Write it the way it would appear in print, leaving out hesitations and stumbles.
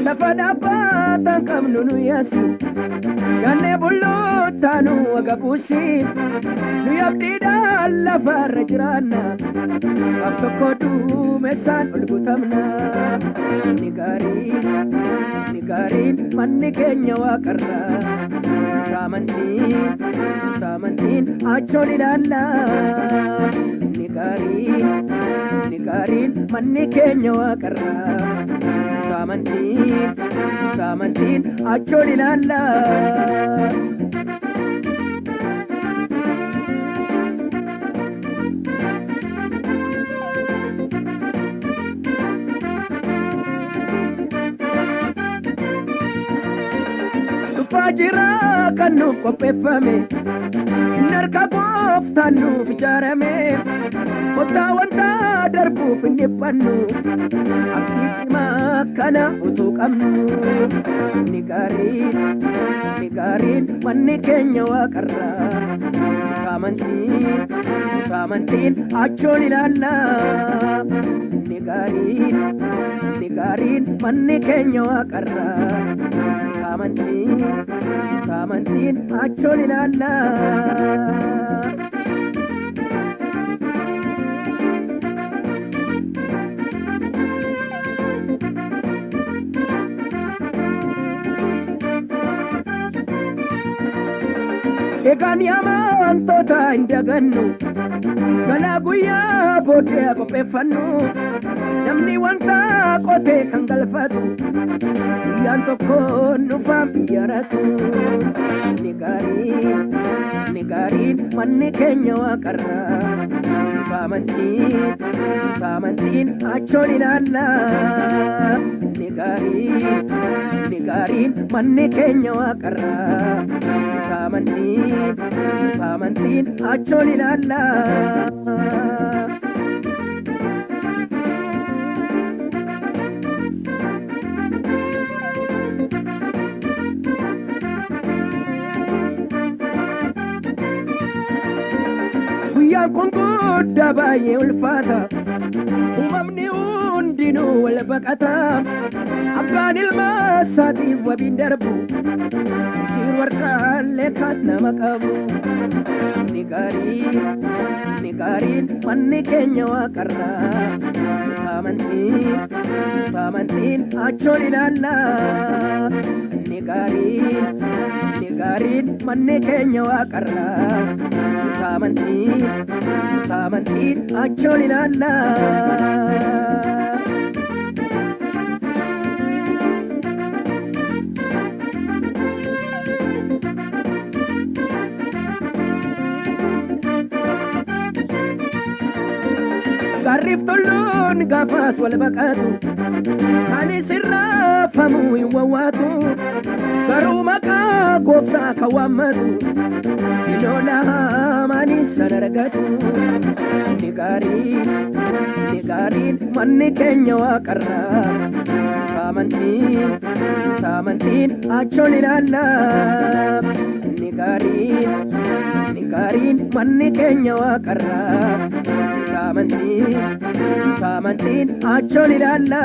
Lafa dhaabbatan qabnu nu yaasu gannee bulloota nu agabuusi nu abdiidhaan lafarra jiraanna af tokko duumessaan ol guutamna. Inni gaariin, inni gaariin manni keenya waaqarra. Amantiin, amantiin achoon ilaalla. Inni gaariin, inni gaariin manni keenya waaqarra. Amantiin, amantiin achoon ilaalla. Dhufaa jira kan nuuf qopheeffame, inni harka gooftaan nuuf ijaarame. Kottaa wanta darbuuf hin dhiphannu, abdii cimaa kana utuu qabnu. Inni gaariin, inni gaariin manni keenya waaqarra. Amantiin, amantiin achoon ilaalla. Inni gaariin, inni gaariin manni keenya waaqarra. Amantiin, amantiin achoon ilaalla. Egaan amantoota hin dagannu, galaa guyyaa booddee qopheeffannu. Namni wanta qotee kan galfatu, guyyaan tokko nufaan biyyaaratu. Inni gaariin, inni gaariin manni keenya waaqarra. Amantiin, amantiin achoon ilaalla. Inni gaariin, inni gaariin manni keenya waaqarra. Amantiin, amantiin achoon ilaalla. Guyyaan kun guddaa baay'ee ulfaata. Uumamni hundinuu wal baqata. Abbaan ilma isaatiif wabiin darbu. Injiin warqaallee kan nama qabu. Inni gaariin, inni gaariin manni keenya waaqarra. Amantiin, amantiin achoon ilaalla. Inni gaariin, inni gaariin manni keenya waaqarra. Amantiin, amantiin achoon ilaalla. Gaarriif tolloon gaafas wal baqatu, anis irraafamuu hin wawwaatu. Garuu maqaa gooftaa kan waammatu, inoola hamaanis san argatu. Inni gaariin, inni gaariin manni keenya waaqarra. Amantiin, amantiin achoon ilaalla. Inni gaariin, inni gaariin manni keenya waaqarra. Amantiin, amantiin achoon ilaalla.